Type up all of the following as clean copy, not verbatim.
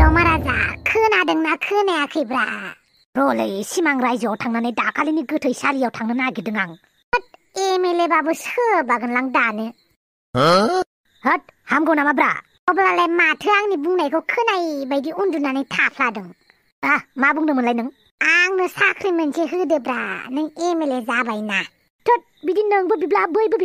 महाराजा खोनादोंना खोनायाखैब्रा रलै सिमां रायजोआव थांनानै दाखालिनि गोथै सालियाव थांनो नागिरदों आं एमएलए बाबो सोबागोनलां दानो हट हामगौ नामाब्रा अब्लालाय माथो आंनि बुंनायखौ खोनायै बायदि उन्दुनानै थाफ्लादों मा बुंदोंमोनलाय नों आंनो साख्रि मोनसे होदोब्रा नों एमएलए जाबायना थोद बिदि नोंबो बिब्ला बैबो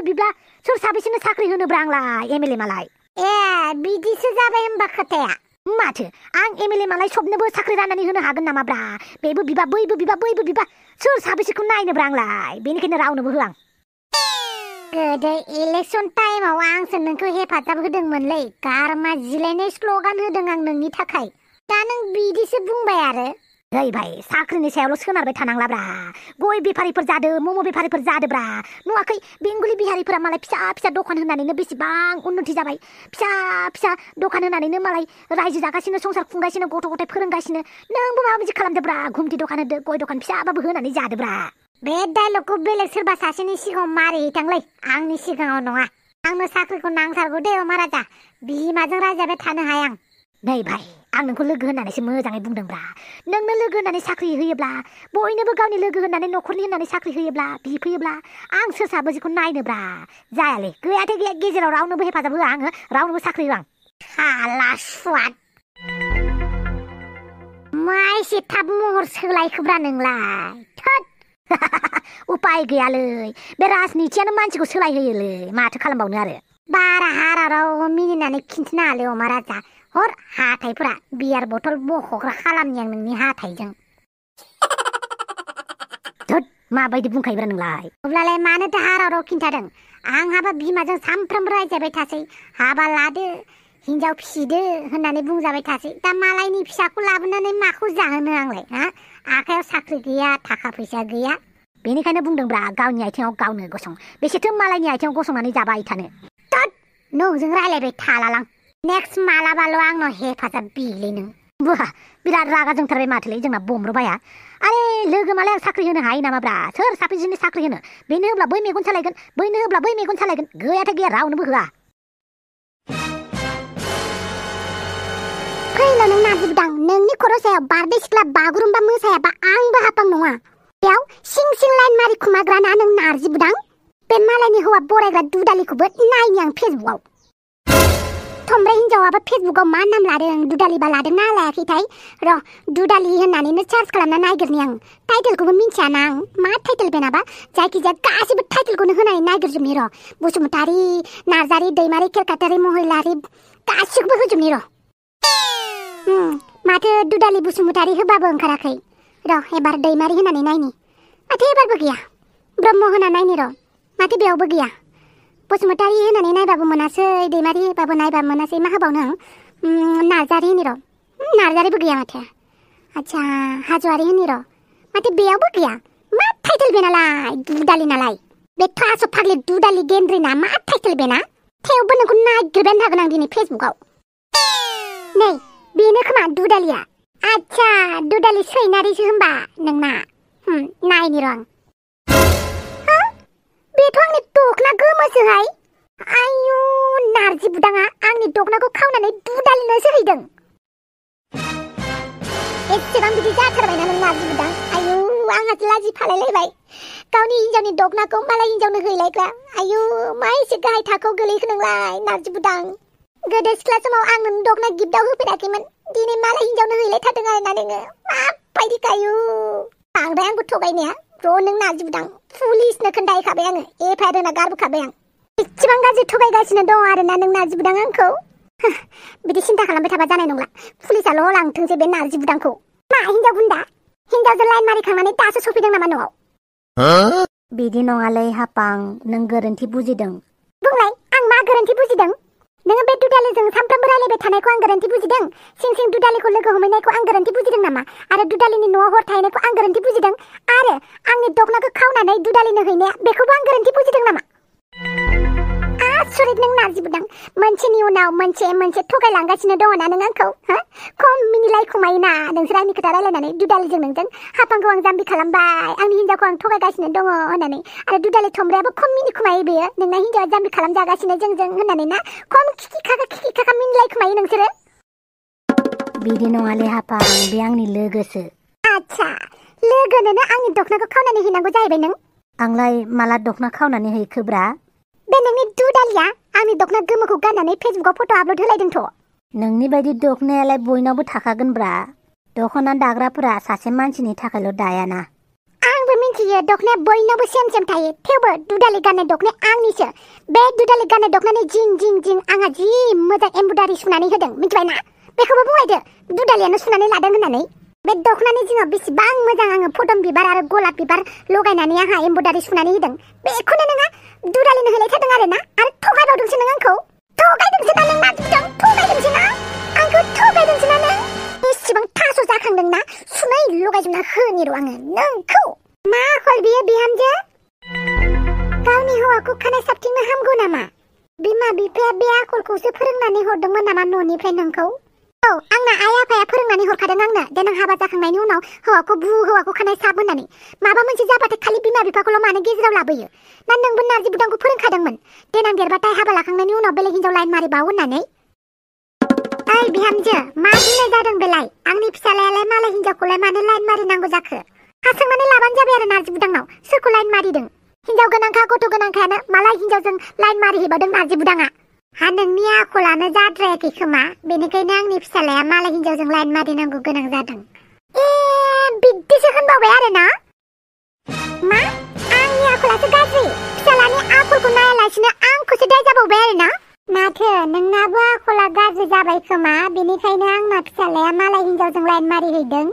बिब्ला सोर साबेसेनो साख्रि होनोब्रा आंलाय एमएलए मालाय ए बिदिसो जाबाय होमबा खोथाया माथो आं एमएलए मालाय सबनोबो साख्रि राननानै होनो हागोन नामाब्रा बेबो बिबा बैबो बिबा सोर साबेसेखौ नायनोब्रा आंलाय बेनिखायनो रावनोबो होआं गोदो इलेक्सन टाइमाव आंसो नोंखौ हेफाजाब होदोंमोनलै गारमा जिलायनाय स्लगान होदों आं नोंनि थाखाय दा नों बिदिसो बुंबाय आरो ओइ भाई साख्रिनि सायावल' सोनारबाय थानांलाब्रा गय बेफारिफोर जादो मम' बेफारिफोर जादोब्रा नुवाखै बेंगलि बिहारिफोरा मालाय फिसा दखान होनानैनो बेसेबां उन्नति जाबाय फिसा दखान होनानैनो मालाय रायजो जागासिनो संसार खुंगासिनो गथ' गथाय फोरोंगासिनो नोंबो माबा मोनसे खालामदोब्रा घुमटि दखान होदो गय दखान फिसाबाबो होनानै जादोब्रा बे डायलगखौ बेलेग सोरबा सासेनि सिगाङाव मारिहैथांलै आंनि सिगाङाव नङा आंनो साख्रिखौ नांथारगौ दे महाराजा बिमाजों रायजाबाय थानो हाया आं नै भाई आं नोंखौ लोगो होननानैसो मोजाङै बुंदोंब्रा नोंनो लोगो होननानै साख्रि होयोब्ला बयनोबो गावनि लोगो होननानै न'खरनि होननानै साख्रि होयोब्ला बिफैयोब्ला आं सोर साबेसेखौ नायनोब्रा जायालै गैयाथाय गैया गेजेराव रावनोबो हेफाजाब होआ आङो रावनोबो साख्रि होआ आं हाला सुवाद मा एसे थाब महर सोलायखोब्रा नोंलाय थोद उपाय गैयालै बे राजनिथियानो मानसिखौ सोलायहोयोलै माथो खालामबावनो आरो बारा हाराराव मिनिनानै खिन्थिनाङालै महाराजा हर हाथायफोरा बियार बथल बख'ग्रा खालामनि आं नोंनि हाथायजों धोद माबायदि बुंखायोब्रा नोंलाय अब्लालाय मानोथो हाराराव खिन्थादों आंहाबा बिमाजों सामफ्रामबो रायजाबाय थासै हाबा लादो हिनजाव फिसिदो होननानै बुंजाबाय थासै दा मालायनि फिसाखौ लाबोनानै माखौ जाहोनो आंलाय आखायाव साख्रि गैया थाखा फैसा गैया बेनिखायनो बुंदोंब्रा गावनि आथिङाव गावनो गसं बेसेथो मालायनि आथिङाव गसंनानै जाबाय थानो थोद नोंजों रायलायबाय थालालां नेक्स्ट मालाबाल' आंनाव हेफाजाब बिलै नों बुहा बिराद रागा जोंथारबाय माथोलै जोंना बम्र' आरे लोगो मालाय आं साख्रि होनो हायो नामाब्रा सोर साबेसेनो साख्रि होनो बेनो होब्ला बै मेगन सालायगोन बैनो होब्ला बै मेगन सालायगोन गैयाथाय गैया रावनोबो होआ फैल' नों नाजिबदां नोंनि खर' सायाव बारदै सिख्ला बागुरुम्बा मोसायाबा आंबो हापां नङा बेयाव सिं लाइन मारि खुमाग्राना नों नारजिबुदां बे मालायनि हौवा बरायग्रा दुदालिखौबो नायनि आं फेसबुकआव थमब्रै हिनजावाबो फेसबुकआव मा नाम लादों दुदालिबा लादोंना लायाखैथाय र' दुदालि होननानैनो सार्च खालामना नायगिरनि आं टाइटेलखौबो मिन्थियाना आं मा टाइटेल बेनाबा जायखिजाया गासिबो टाइटेलखौनो होनानै नायगिरजोबनि र' बसुमतारी नार्जारी दैमारी केलकाटारी महिलारी गासिखौबो होजोबनि र' माथो दुदालि बसुमतारी होबाबो ओंखाराखै र' एबार दैमारी होनानै नायनि माथो एबारबो गैया ब्रह्म होना नायनि र' माथो बेयावबो गैया बसुमतारी होनानै नायबाबो मोनासै दैमारी होबाबो नायबा मोनासै मा होबावनो नार्जारी होनि र' नार्जारीबो गैया माथो आच्छा हाज'वारी होनि र' माथो बेयावबो गैया मा टाइटेल बेनालाय दुदालि नालाय बे थास' फाग्लि दुदालि गेन्द्रिना मा टाइटेल बेना थेवबो नोंखौ नागिरबायानो थागोन आं दिनै फेसबुकआव नै बेनो खोमा दुदालिया आच्छा दुदालि सैनारिसो होनबा नोंना नायनि र' आं बेथ' आंनि दखना गोमोसोहाय आयु नारजि बुदाङा आंनि दखनाखौ खावनानै दुदालिनोसो हैदों एसेबां बिदि जाथारबायना नों नारजि बुदां आयु आंहासो लाजि फालायलायबाय गावनि हिनजावनि दखनाखौ मालाय हिनजावनो हैलायग्रा आयु मा एसे गाहाय थाखोआव गोलैखो नोंलाय नारजि बुदां गोदो सिख्ला समाव आं नोंनि दखना गिफ्टआव होफेराखैमोन दिनै मालाय हिनजावनो हैलायथारदों आरोना नोङो माबायदि गायो बांद्राय आंबो थगायनाया र' नों नारजि बुदां पुलिसनो खोन्थाहैखाबाय आङो एफआइआर होना गारबोखाबाय आं एसेबां गाज्रि थगायगासिनो दं आरोना नों नारजि बुदां आंखौ बिदि सिन्था खालामबाय थाबा जानाय नंला पुलिसाल' लांथोंसै बे नारजि बुदांखौ मा हिनजाव बुन्दा हिनजावजों लाइन मारिखांनानै दासो सफैदों नामा न'आव बिदि नङालै हापां नों गोरोन्थि बुजिदों बुंलाय आं मा गोरोन्थि बुजिदों नोङो बे दुदालिजों सामफ्रामबो रायलायबाय थानायखौ आं गोरोन्थि बुजिदों सिं दुदालिखौ लोगो हमहैनायखौ आं गोरोन्थि बुजिदों नामा आरो दुदालिनि न'आव हर थाहैनायखौ आं गोरोन्थि बुजिदों आरो आंनि दखनाखौ खावनानै दुदालिनो हैनाया बेखौबो आं गोरोन्थि बुजिदों नामा आसरित नों नारजि बुदां मोनसेनि उनाव मोनसे थगायलांगासिनो दङना नों आंखौ खम मिनिलाय खुमायोना नोंसोर आंनि खोथा रायलायनानै दुदालिजों नोंजों हापांखौ आं जाम्बि खालामबाय आंनि हिनजावखौ आं थगायगासिनो दङ होननानै आरो दुदालि थमब्रायाबो खम मिनि खुमायो बेयो नोंना हिनजावा जाम्बि खालामजागासिनो जोंजों होननानै ना खम खिखि खाखा मिनिलाय खुमायो नोंसोरो बिदि नङालै हाफां बे आंनि लोगोसो आच्छा लोगोनोनो आंनि दखनाखौ खावनानै हैनांगौ जाहैबाय नों आंलाय माला दखना खावनानै हैखोब्रा बे नोंनि दुदालिया आंनि दखना गोमोखौ गाननानै फेसबुकाव फट' आपल'ड होलायदोंथ' नोंनि बायदि दखनायालाय बयनावबो थाखागोनब्रा दखना दाग्राफोरा सासे मानसिनि थाखायल' दायाना आंबो मिन्थियो दखनाया बयनावबो सेम सेम थायो थेवबो दुदालि गाननाय दखनाया आंनिसो बे दुदालि गाननाय दखनानि जिं जिं जिं आंहा जि मोजां एम्ब्रयडारि सुनानै होदों मिथिबायना बेखौबो बुंलायदो दुदालियानो सुनानै लादों होननानै बे दखनानि जिङाव बेसेबां मोजां आङो फदम बिबार आरो गलाप बिबार लगायनानै आंहा एम्ब्रयडारि सुनानै होदों बेखौनो नोङो दुदालिनो होलायथारदों आरोना आरो थगायबावदोंसो नों आंखौ थगायदोंसो ना नों नाजुदों थगायदोंसो ना आंखौ थगायदोंसो ना नों बेसेबां थास' जाखांदोंना सुनै लगायजोबना होनि र' आङो नोंखौ मा आखल बियो बिहामजो गावनि हौवाखौ खानाय साबथिंनो हामगौ नामा बिमा बिफाया बे आखलखौसो फोरोंनानै हरदोंमोन नामा न'निफ्राय नोंखौ औ आंना आइ आफाया फोरोंनानै हरखादों आंनो देनां हाबा जाखांनायनि उनाव हौवाखौ खानाय साब होननानै माबा मोनसे जाबाथाय खालि बिमा बिफाखौल' मानो गेजेराव लाबोयो ना नोंबो नारजि बुदांखौ फोरोंखादोंमोन देनां देरबाथाय हाबा लाखांनायनि उनाव बेलेग हिन्जाव लाइन मारिबाव होननानै ओइ बिहामजो मा बुंनाय जादों बेलाय आंनि फिसालायालाय मालाय हिन्जावखौलाय मानो लाइन मारिनांगौ जाखो हा सोंनानै लाबानो जाबाय आरो नारजि बुदांनाव सोरखौ लाइन मारिदों हिन्जाव गोनांखा गथ' गोनांखायानो मालाय हिन्जावजों लाइन मारिहैबावदों नारजि बुदाङा हा नोंनि आखलानो जाद्रायाखै खोमा बेनिखायनो आंनि फिसालाया मालाय हिन्जावजों लाइन मारिनांगौ गोनां जादों बिदिसो होनबावबाय आरो ना मा आंनि आखलासो गाज्रि फिसालानि आखलखौ नायालासिनो आंखौसो दाय जाबावबाय आरो ना माथो नोंनाबो आखला गाज्रि जाबाय खोमा बेनिखायनो आंना फिसालाया मालाय हिन्जावजों लाइन मारिहैदों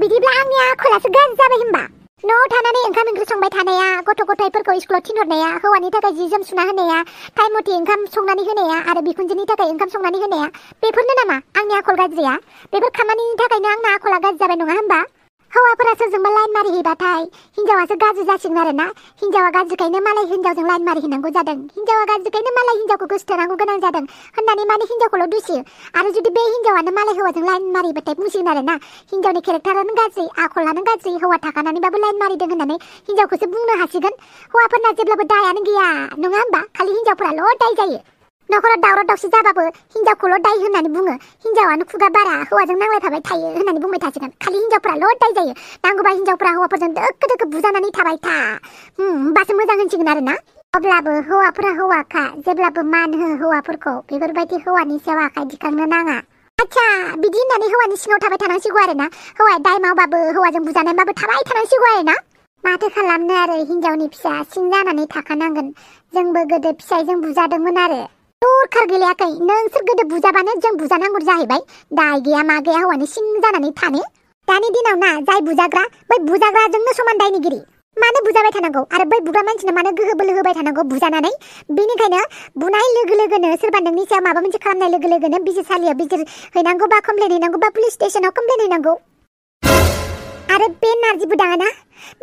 बिदिब्ला आंनि आखलासो गाज्रि जाबाय होनबा न'आव थानानै ओंखाम ओंख्रि संबाय थानाया गथ' गथायफोरखौ स्कुलाव थिनहरनाया हौवानि थाखाय जि जोम सुना होनाया टाइम मथे ओंखाम संनानै होनाया आरो बिखुनजोनि थाखाय ओंखाम संनानै होनाया बेफोरनो नामा आंनि आखल गाज्रिया बेफोर खामानिनि थाखायनो आंना आखला गाज्रि जाबाय नङा होनबा हौवाफोरा सोरजोंबा लाइन मारिहैबाथाय हिन्जावासो गाज्रि जासिगोन आरो ना हिन्जावा गाज्रिखायनो मालाय हिन्जावजों लाइन मारिहैनांगौ जादों हिन्जावा गाज्रिखायनो मालाय हिन्जावखौ गोसोथोनांगौ गोनां जादों होननानै माने हिन्जावखौल' दुसियो आरो जुदि बे हिन्जावानो मालाय हौवाजों लाइन मारिबाथाय बुंसिगोन आरो ना हिन्जावनि केरेक्टारानो गाज्रि आखलानो गाज्रि हौवा थाखानानैबाबो लाइन मारिदों होननानै हिन्जावखौसो बुंनो हासिगोन हौवाफोरना जेब्लाबो दायानो गैया नङा होनबा खालि हिन्जावफोराल' दाय जायो नखराव दावराव दावसि जाबाबो हिन्जावखौल' दाय होननानै बुङो हिन्जावानो खुगा बारा हौवाजों नांलायफाबाय थायो होननानै बुंबाय थासिगोन खालि हिन्जावफोराल' दाय जायो नांगौबा हिन्जावफोरा हौवाफोरजों दोखो दोखो बुजानानै थाबाय था होमबासो मोजां होनसिगोन आरो ना अब्लाबो हौवाफोरा हौवाखा जेब्लाबो मान हो हौवाफोरखौ बेफोरबायदि हौवानि सायाव आखाइ दिखांनो नाङा आच्छा बिदि होननानै हौवानि सिङाव थाबाय थानांसिगौ आरो ना हौवाया दाय मावबाबो हौवाजों बुजानायबाबो थाबाय थानांसिगौ आरो ना माथो खालामनो आरो हिन्जावनि फिसा सिं जानानै थाखानांगोन जोंबो गोदो फिसाइजों बुजादोंमोन आरो दरखार गैलायाखै नोंसोर गोदो बुजाबानो जों बुजानांगौ जाहैबाय दाय गैया मा गैया हौवानि सिं जानानै थानो दानि दिनाव ना जाय बुजाग्रा बै बुजाग्राजोंनो समान दायनिगिरि मानो बुजाबाय थानांगौ आरो बै बुग्रा मानसिनो मानो गोहो बोलो होबाय थानांगौ बुजानानै बेनिखायनो बुनाय लोगो लोगोनो सोरबा नोंनि सायाव माबा मोनसे खालामनाय लोगो लोगोनो बिजिरसालियाव बिजिर हैनांगौ बा कमप्लेन हैनांगौ बा पुलिस स्टेशनाव कमप्लेन हैनांगौ आरो बे नारजि बुदाङा ना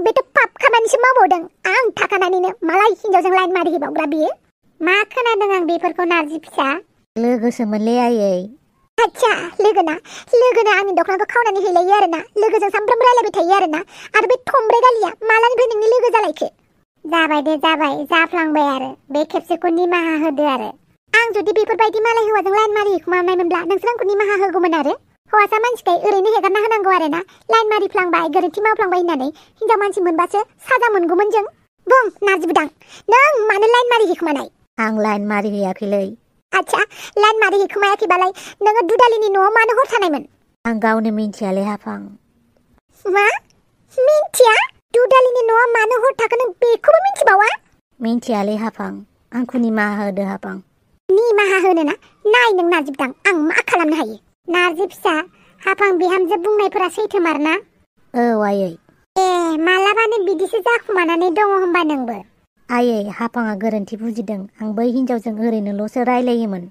बेथ' पाप खामानिसो मावबावदों आं थाखानानैनो मालाय हिन्जावजों लाइन मारिहैबावग्रा बियो मा खोनादों आं बेफोरखौ नारजि फिसा लोगोसोमोनलै आयै आच्छा लोगोना आंनि दखनाखौ खावनानै हैलायो आरो ना लोगोजों सामफ्रामबो रायलायबाय थायो आरो ना आरो बे थंब्रै गालिया मालानिफ्राय नोंनि लोगो जालायखो जाबाय दे जाबाय जाफ्लांबाय आरो बे खेबसेखौ निमाहा होदो आरो आं जुदि बेफोरबायदि मालाय हौवाजों लाइन मारिहैखुमानायमोनब्ला नोंसोर आंखौ निमाहा होगौमोन आरो हौवासा मानसिखाय ओरैनो हेगारना होनांगौ आरो ना लाइन मारिफ्लांबाय गोरोन्थि मावफ्लांबाय होननानै हिन्जाव मानसि मोनबासो साजा मोनगौमोन जों बुं नारजि बुदां नों मानो लाइन मारिहैखुमानाय आं लाइन मारिहैयाखैलै आच्छा लाइन मारिहैखुमायाखैबालाय नोङो दुदालिनि न'आव मानो हर थानायमोन आं गावनो मिन्थियालै हाफां मा मिन्थिया दुदालिनि न'आव मानो हर थाखो नों बेखौबो मिन्थिबावा मिन्थियालै हाफां आंखौ निमाहा होदो हाफां निमाहा होनो ना नाय नों नारजि बुदां आं मा खालामनो हायो नारजि फिसा हाफां बिहामजो बुंनायफोरा सैथोमार ना औ आयै मालाबानो बिदिसो जाखुमानानै दङ होनबा नोंबो आयै हाफाङा गोरोन्थि बुजिदों आं बै हिन्जावजों ओरैनोल'सो रायलायोमोन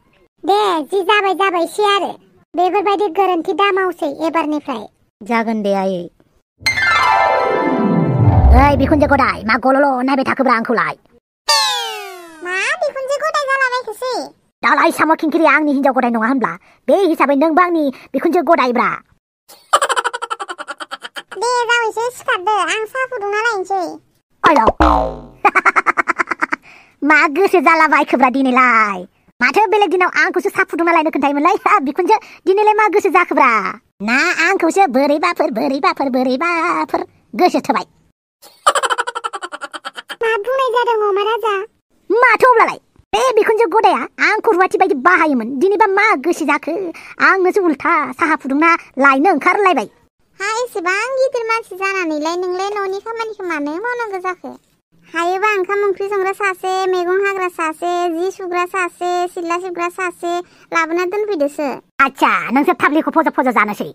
दे जि जाबायसै आरो बेफोरबायदि गोरोन्थि दा मावसै एबारनिफ्राय जागोन दे आयै ओइ बिखुनजो गदाय मा गल'ल' नायबाय थाखोब्रा आंखौलाय मा बिखुनजो गदाय जालाबायखोसै दालाय साम' खिंखिरिया आंनि हिन्जाव गदाय नङा होनब्ला बे हिसाबै नोंबो आंनि बिखुनजो गदायब्रा दे जावैसो सिखारदो आं साहा फुदुंना लायनोसै आयौ मा गोसो जालाबायखोब्रा दिनैलाय माथो बेलेग दिनाव आंखौसो साहा फुदुंना लायनो खोन्थायोमोनलाय बिखुनजो दिनैलाय मा गोसो जाखोब्रा ना आंखौसो बोरैबाफोर गोसो थोबाय मा बुंनाय जादों अमा राजा माथो अब्लालाय बे बिखुनजो गदाया आंखौ रुवाथि बायदि बाहायोमोन दिनैबा मा गोसो जाखो आंनोसो उल्था साहा फुदुंना लायनो ओंखारलायबाय हा एसेबां गिदिर मानसि जानानैलाय नोंलाय न'नि खामानिखौ मानो मावनांगौ जाखो हायोबा ओंखाम ओंख्रि संग्रा सासे मैगं हाग्रा सासे जि सुग्रा सासे सिथ्ला सिबग्रा सासे लाबोना दोनफैदोसो आच्छा नोंसोर थाब्लिखौ फज' जानोसै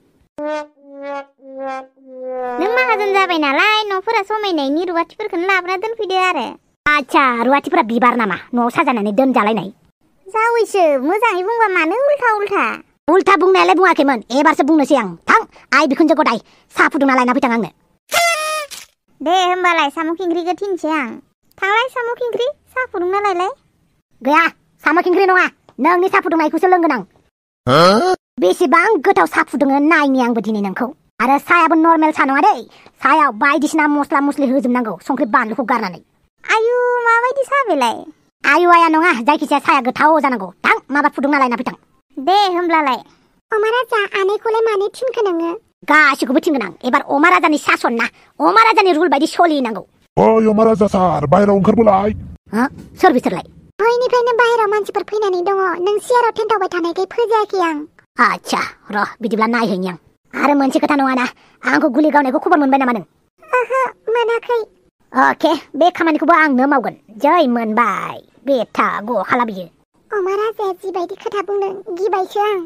नों माहाजोन जाबाय नालाय न'फोरा समायनायनि रुवाथिफोरखौनो लाबोना दोनफैदो आरो आच्छा रुवाथिफोरा बिबार नामा न'आव साजायनानै दोनजालायनाय जावैसो मोजाङै बुंबा मानो उल्था बुंनायालाय बुङाखैमोन एबारसो बुंनोसै आं थां आइ बिखुनजो गदाय साहा फुदुंना लायना फैथां आंनो दे होमबालाय साम' खिंख्रिखौ थिनसै आं थांलाय साम' खिंख्रि साहा फुदुंना लायलाय गैया साम' खिंख्रि नङा नोंनि साहा फुदुंनायखौसो लोंगोन आं बेसेबां गोथाव साहा फुदुङो नायनि आंबो दिनै नोंखौ आरो साहायाबो नर्मेल साहा नङा दै साहायाव बायदिसिना मस्ला मस्लि होजोबनांगौ संख्रि बानलुखौ गारनानै आयु माबायदि साहा बेलाय आयु आया नङा जायखिजाया साहाया गोथाव जानांगौ थां माबा फुदुंना लायना फैथां दे होमब्लालाय अमा राजा आनैखौलाय मानो थिनखो नोङो गासिखौबो थिनगोन आं एबार अमा राजानि सासन ना अमा राजानि रुल बायदि सोलिनांगौ ओइ अमा राजा सार बाहेराव ओंखारबोलाय सोर बिसोरलाय दहायनिफ्रायनो बाहेराव मानसिफोर फैनानै दङ नों सियाराव थेन्थावबाय थानायखाय फोजायाखै आं आच्छा र' बिदिब्ला नायहैनि आं आरो मोनसे खोथा नङा ना आंखौ गुलि गावनायखौ खबर मोनबाय नामा नों ओहो मोनाखै अके बे खामानिखौबो आंनो मावगोन जै मोनबाय बेथा गखाला बियो अमा राजाया जिबायदि खोथा बुंदों गिबायसो आं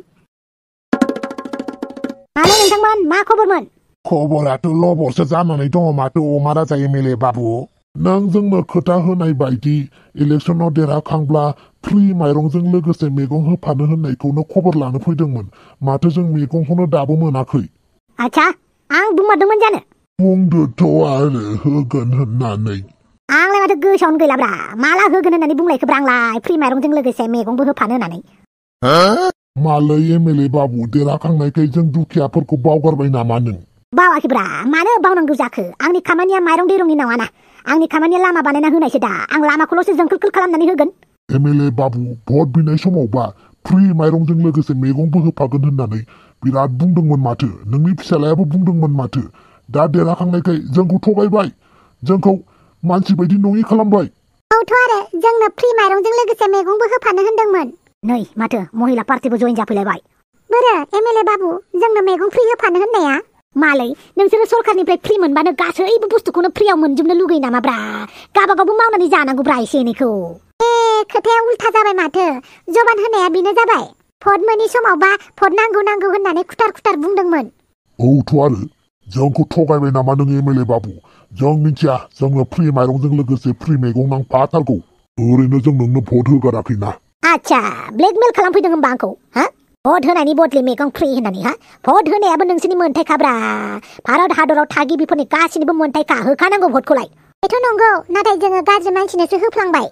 मानो नोंथांमोन मा खबरमोन खबराथ' लबरसो जानानै दङ माथो अमा राजा एमएलए बाबु नों जोंनो खोथा होनाय बायदि इलेक्सनाव देरहाखांब्ला फ्रि माइरंजों लोगोसे मैगं होफानो होननायखौनो खबर लानो फैदोंमोन माथो जों मैगंखौनो दाबो मोनाखै आच्छा आं बुंमारदोंमोन जानो बुंदोथ' आरो होगोन होननानै आंलाय माथो गोसोआवनो गैलाब्रा माला होगोन होननानै बुंलायखोब्रा आंलाय फ्रि माइरंजों लोगोसे मैगंबो होफानो होननानै मालै एमएलए बाबु देरहाखांनायखाय जों दुखियाफोरखौ बावगारबाय नामा नों बावाखैब्रा मानो बावनांगौ जाखो आंनि खामानिया माइरं दैरंनि नङा ना आंनि खामानिया लामा बानायना होनायसो दा आं लामाखौल'सो जोंखोल खालामनानै होगोन एमएलए बाबु भट बिनाय समावबा फ्रि माइरंजों लोगोसे मैगंबो होफागोन होननानै बिराद बुंदोंमोन माथो नोंनि फिसालायाबो बुंदोंमोन माथो दा देरहाखांनायखाय जोंखौ थगायबाय जोंखौ मानसि बायदि नङि खालामबाय औथ' आरो जोंनो फ्रि माइरंजों लोगोसे मैगंबो होफानो होनदोंमोन नै माथो महिला पार्टिबो जइन जाफैलायबाय बोरो एमएलए बाबु जोंनो मैगं फ्रि होफानो होननाया मालै नोंसोरो सरखारनिफ्राय फ्रि मोनबानो गासैबो बुस्थुखौनो फ्रियाव मोनजोबनो लुगैयो नामाब्रा गाबागावबो मावनानै जानांगौब्रा एसे एनैखौ खोथाया उल्था जाबाय माथो जबान होनाया बेनो जाबाय भट मोनि समावबा भट नांगौ होननानै खुथार बुंदोंमोन औथ' आरो जोंखौ थगायबाय नामा नों एमएलए बाबु जों मिथिया जोंनो फ्रि माइरंजों लोगोसे फ्रि मैगं नांफाथारगौ ओरैनो जों नोंनो भट होगाराखैना आच्छा ब्लेकमेल खालामफैदों होनबा आंखौ भट होनायनि बदले मैगं फ्रि होननानै भट होनायाबो नोंसोरनि मोन्थायखाब्रा भारत हादराव थागिबिफोरनि गासिनिबो मोन्थायखा होखानांगौ भटखौलाय बेथ' नंगौ नाथाय जोङो गाज्रि मानसिनोसो होफ्लांबाय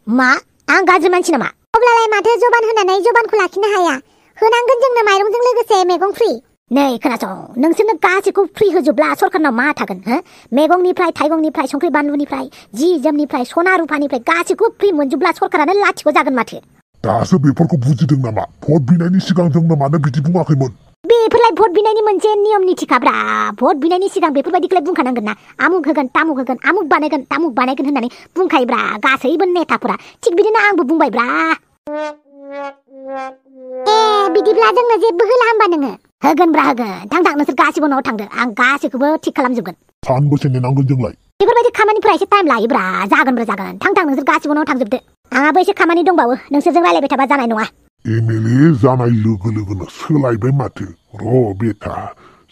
मा आं गाज्रि मानसि नामा अब्लालाय माथो जबान होनानै जबानखौ लाखिनो हाया होनांगोन जोंनो माइरंजों लोगोसे मैगं फ्रि नै खोनासं नोंसोरनो गासैखौ फ्रि होजोबब्ला सरखारनाव मा थागोन मैगंनिफ्राय थाइगंनिफ्राय संख्रि बानलुनिफ्राय जि जोमनिफ्राय सना रुफानिफ्राय गासैखौबो फ्रि मोनजोबब्ला सरखारानो लाथिख' जागोन माथो दासो बेफोरखौ बुजिदों नामा भट बिनायनि सिगां जोंनो मानो बिदि बुङाखैमोन बेफोरलाय भट बिनायनि मोनसे नियम निथिखाब्रा भट बिनायनि सिगां बेफोरबायदिखौलाय बुंखानांगोन ना आमुक होगोन तामुक होगोन आमुक बानायगोन तामुक बानायगोन होननानै बुंखायोब्रा गासैबो नेताफोरा थिग बिदिनो आंबो बुंबायब्रा बिदिब्ला जोंनो जेबो होला होनबा नोङो होगोनब्रा होगोन थां नोंसोर गासिबो न'आव थांदो आं गासैखौबो थिग खालामजोबगोन सानबेसे नेनांगोन जोंलाय बेफोरबायदि खामानिफोरा एसे टाइम लायोब्रा जागोन थां नोंसोर गासिबो न'आव थांजोबदो आंहाबो एसे खामानि दंबावो नोंसोरजों रायलायबाय थाबा जानाय नङा एमएलए जानाय लोगो लोगोनो सोलायबाय माथो र' बेथा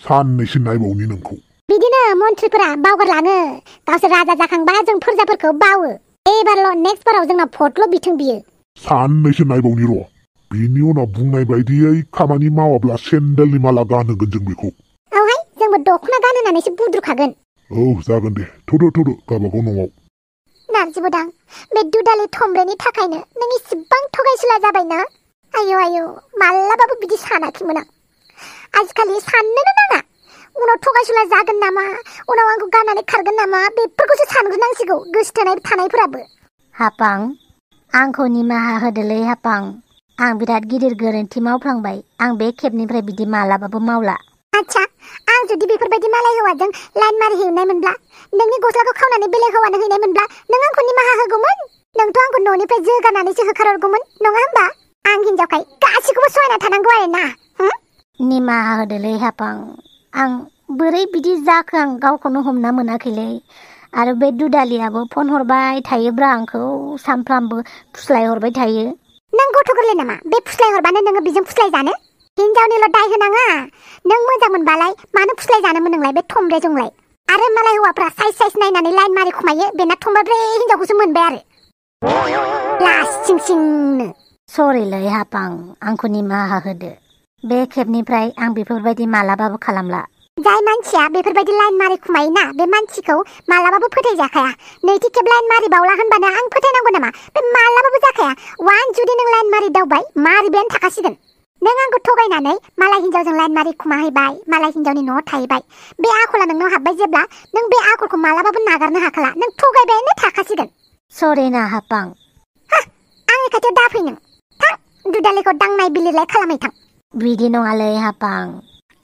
साननैसो नायबावनि नोंखौ बिदिनो मन्थ्रिफोरा बावगारलाङो गावसोर राजा जाखांबा जों फोरजाफोरखौ बावो एबारल' नेक्स्टबाराव जोंना भटल' बिथों बियो साननैसो नायबावनि र' बिनि उनाव बुंनाय बायदियै खामानि मावाब्ला सेन्देलनि माला गानहोगोन जों बेखौ औहाय जोंबो दख'ना गानहोनानैसो बुद्रुखागोन औ जागोन दे थुदो गावबागाव न'आव नारजि बुदां बे दुदालि थमब्लेनि थाखायनो नों इसिबां थगायसुला जाबायना आयौ मालाबाबो बिदि सानाखैमोन आं आजिखालि साननोनो नाङा उनाव थगायसुला जागोन नामा उनाव आंखौ गारनानै खारगोन नामा बेफोरखौसो सानग्रोनांसिगौ गोसो थोनाय थानायफोराबो हापां आंखौ निमाहा होदोलै हापां। आं बिराद गिदिर गोरोन्थि मावफ्लांबाय। आं बे खेबनिफ्राय बिदि मालाबाबो मावला। आच्छा, आं जुदि बेफोरबायदि मालाय हौवाजों लाइन मारि हैनायमोनब्ला, नोंनि गस्लाखौ खावनानै बेलेग हौवानो हैनायमोनब्ला नों आंखौ निमाहा होगौमोन। नोंथ' आंखौ न'निफ्राय जोगारनानैसो होखारहरगौमोन, नङा होमबा? आं हिनजावखाय गासिखौबो सहायना थानांगौ आरोना। निमाहा होदोलै हापां। आं बोरै बिदि जाखो आं गावखौनो हमना मोनाखैलै। आरो बे दुदालियाबो फन हरबाय थायोब्रा आंखौ, सानफ्रामबो फुस्लायहरबाय थायो। नों गथ' गोरलै नामा? बे फुस्लायहरबानो नोङो बेजों फुस्लायजानो? हिनजावनिल' दाय होनाङा। नों मोजां मोनबालाय मानो फुस्लायजानोमोन नोंलाय बे थंब्रे जंलाय? आरो मालाय हौवाफ्रा साइज नायनानै लाइन मारि खुमायो, बेना थंब्रे हिनजावखौसो मोनबाय आरो। लास सिं सिंनो। सरिलै हापां, आंखौ निमाहा होदो। बे खेबनिफ्राय आं बेफोरबायदि मालाबाबो खालामला। जाय मानसिया बेफोरबायदि लाइन मारि खुमायोना, बे मानसिखौ मालाबाबो फोथायजाखाया। नैथि खेब लाइन मारि बावला होनबानो आं फोथायनांगौ नामा? बे मालाबाबो जाखाया। वान जुदि नों लाइन मारि दावबाय, मारिबायानो थाखासिगोन। नों आंखौ थगायनानै मालाय हिनजावजों लाइन मारि खुमाहैबाय, मालाय हिनजावनि न'आव थाहैबाय। बे आखला नोंनाव हाबबाय जेब्ला, नों बे आखलखौ मालाबाबो नागारनो हाखाला। नों थगायबायानो थाखासिगोन। सरिना हापां। आंनि खाथियाव दाफै नों। थां, दुदालिखौ दांनाय बिलिरलाय खालामै थां। बिदि नङालै हापां।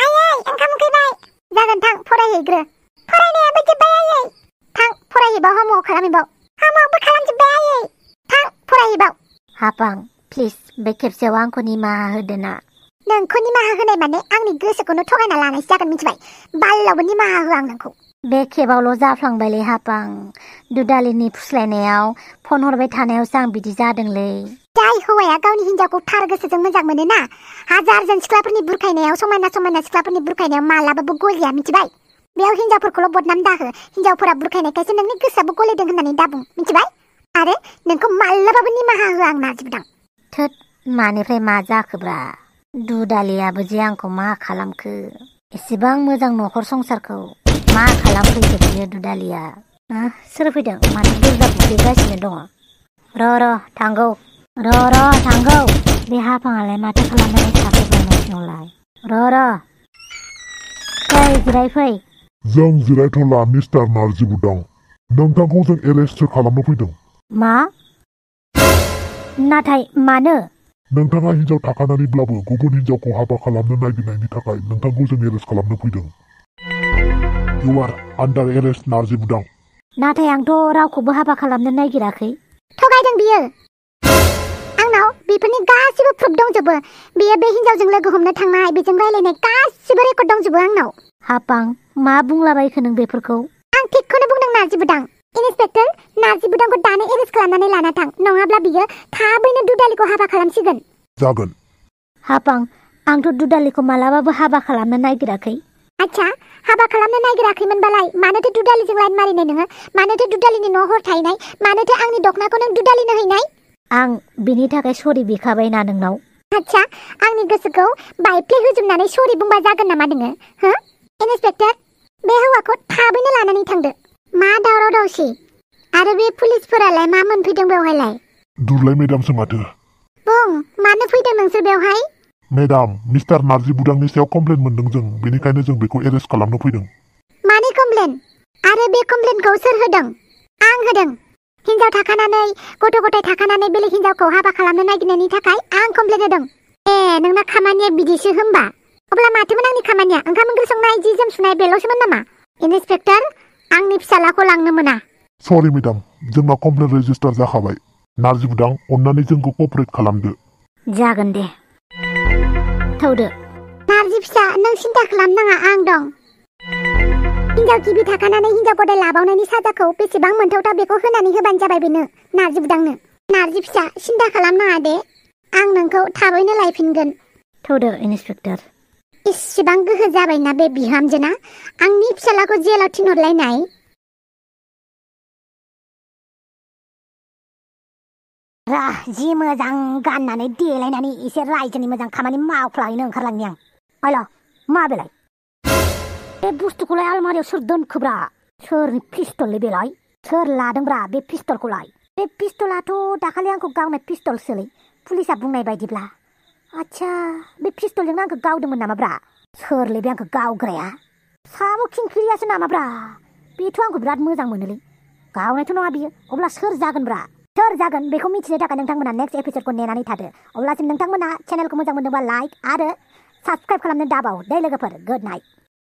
आयै, ओंखाम उखैबाय। जागोन, थां फरायहैग्रो। फरायनायाबो जोब्बाय आयै। थां फरायहैबाव, हमवर्क खालामहैबाव। हमवर्कबो खालामजोब्बाय आयै। थां फरायहैबाव। हापां, प्लिज बे खेबसेयाव आंखौ निमाहा होदो ना। नोंखौ निमाहा होनाय माने आंनि गोसोखौनो थगायना लानायसो जागोन, मिथिबाय? बाल्लावबो निमाहा होआ आं नोंखौ। बे खेबावल' जाफ्लांबायलै हापां। दुदालिनि फुस्लायनायाव फन हरबाय थानायावसो आं बिदि जादोंलै। जाय हौवाया गावनि हिनजावखौ थार गोसोजों मोजां मोनोना, हाजारजन सिख्लाफोरनि बुरखायनायाव, समायना सिख्लाफोरनि बुरखायनायाव मालाबाबो गलिया, मिथिबाय? बेयाव हिनजावफोरखौल' बदनाम दाहो। हिनजावफोरा बुरखायनायखायसो नोंनि गोसोआबो गलिदों होननानै दाबुं, मिथिबाय? आरो नोंखौ मालाबाबो निमाहा होआ आं नाजिबदां। थोद, मानिफ्राय मा जाखोब्रा? दुदालियाबो जे आंखौ मा खालामखो? एसेबां मोजां न'खर संसारखौ मा खालामफैखो बियो दुदालिया? सोर फैदों? माथो दरजा बुख्रिगासिनो दङ? र' थांगौ। थांगौ। बे हापाङालाय माथो खालामनानै थाखोब्रा न' सिङावलाय? र' फै, जिरायफै। जों जिरायथ'ला मिस्टार नार्जि बुदां। नोंथांखौ जों एरेस्टसो खालामनो फैदों। मा? नाथाय मानो? नोंथाङा हिनजाव थाखानानैब्लाबो गुबुन हिनजावखौ हाबा खालामनो नागिरनायनि थाखाय नोंथांखौ जों एरेस्ट खालामनो फैदों। इउ आर आन्डार एरेस्ट नार्जि बुदां। नाथाय आंथ' रावखौबो हाबा खालामनो नागिराखै। थगायदों बियो। आंनाव बेफोरनि गासिबो प्रुफ दंजोबो। बियो बे हिनजावजों लोगो हमनो थांनाय, बेजों रायलायनाय गासिबो रेकर्ड दंजोबो आंनाव। हापां, मा बुंलाबायखो नों बेफोरखौ? आं थिगखौनो बुंदों नार्जि बुदां। इन्सपेक्टर, नार्जि बुदांखौ दानो एरेस्ट खालामनानै लाना थां, नङाब्ला बियो थाबैनो दुदालिखौ हाबा खालामसिगोन। जागोन। हापां, आंथ' दुदालिखौ मालाबाबो हाबा खालामनो नागिराखै। आच्छा, हाबा खालामनो नागिराखैमोनबालाय मानोथो दुदालिजों लाइन मारिनाय नोङो? मानोथो दुदालिनि न' हर थाहैनाय? मानोथो आंनि दखनाखौ नों दुदालिनो हैनाय? आं बिनि थाखाय सरि बिखाबायना नोंनाव। आच्छा, आंनि गोसोखौ बायफ्ले होजोबनानै सरि बुंबा जागोन नामा नोङो? इन्सपेक्टर, बे हौवाखौ थाबैनो लानानै थांदो। मा दावराव दावसि? आरो बे पुलिसफोरालाय मा मोनफैदों बेवहायलाय? दुरलाय मेदामसो माथो। बुं, मानो फैदों नोंसोर बेवहाय? मेदाम, मिस्टार नार्जि बुदांनि सायाव कमप्लेन मोनदों जों, बेनिखायनो जों बेखौ एरेस्ट खालामनो फैदों। मानि कमप्लेन? आरो बे कमप्लेनखौ सोर होदों? आं होदों। हिनजाव थाखानानै, गथ' गथाय थाखानानै बेलेग हिनजावखौ हाबा खालामनो नागिरनायनि थाखाय आं कमप्लेन होदों। नोंना खामानिया बिदिसो होमबा? अब्ला माथोमोन आंनि खामानिया? ओंखाम ओंख्रि संनाय, जि जोम सुनाय बेल'सोमोन नामा? इन्सपेक्टर, आंनि फिसालाखौ लांनो मोना। सरि मेदाम, जोंना कमप्लेन रेजिस्टार जाखाबाय। नार्जि बुदां, अन्नानै जोंखौ क'पारेट खालामदो। जागोन दे। थौदो। नार्जि फिसा, नों सिन्था खालामनाङा, आं दं। हिनजाव गिबि थाखानानै हिनजाव गदाय लाबावनायनि साजाखौ बेसेबां मोनथावथाव बेखौ होनानै होबानो जाबाय बेनो, नार्जि बुदांनो। नार्जि फिसा, सिन्था खालामनाङा दे। आं नोंखौ थाबैनो लायफिनगोन। थौदो इन्सपेक्टर। इसिबां गोहो जाबायना बे बिहामजोना, आंनि फिसालाखौ जेलाव थिनहरलायनाय। जि मोजां गाननानै देलायनानै एसे रायजोनि मोजां खामानि मावफ्लाहैनो ओंखारलांनि आं। आइला, मा बेलाय? बे बुस्थुखौलाय आलमारियाव सोर दोनखोब्रा? सोरनि पिस्तललै बेलाय? सोर लादोंब्रा बे पिस्तलखौलाय? बे पिस्तलाथ' दाखालि आंखौ गावनाय पिस्तलसोलै, पुलिसा बुंनाय बायदिब्ला। आच्छा, बे पिस्तलजोंनो आंखौ गावदोंमोन नामाब्रा? सोरलै बे आंखौ गावग्राया? साबो खिंखिरियासो नामाब्रा? बेथ' आंखौ बिराद मोजां मोनोलै। गावनायथ' नङा बियो, अब्ला सोर जागोनब्रा? सोर? सोर जागोन बेखौ मिथिनो थाखाय नोंथांमोना नेक्स्ट एपिसडखौ नेनानै थादो अब्लासिम नोंथांमोना चेनेलखौ मोजां मोनदोंबा लाइक आरो साबस्क्राइब खालामनो दाबाव दे लोगोफोर गुड नाइट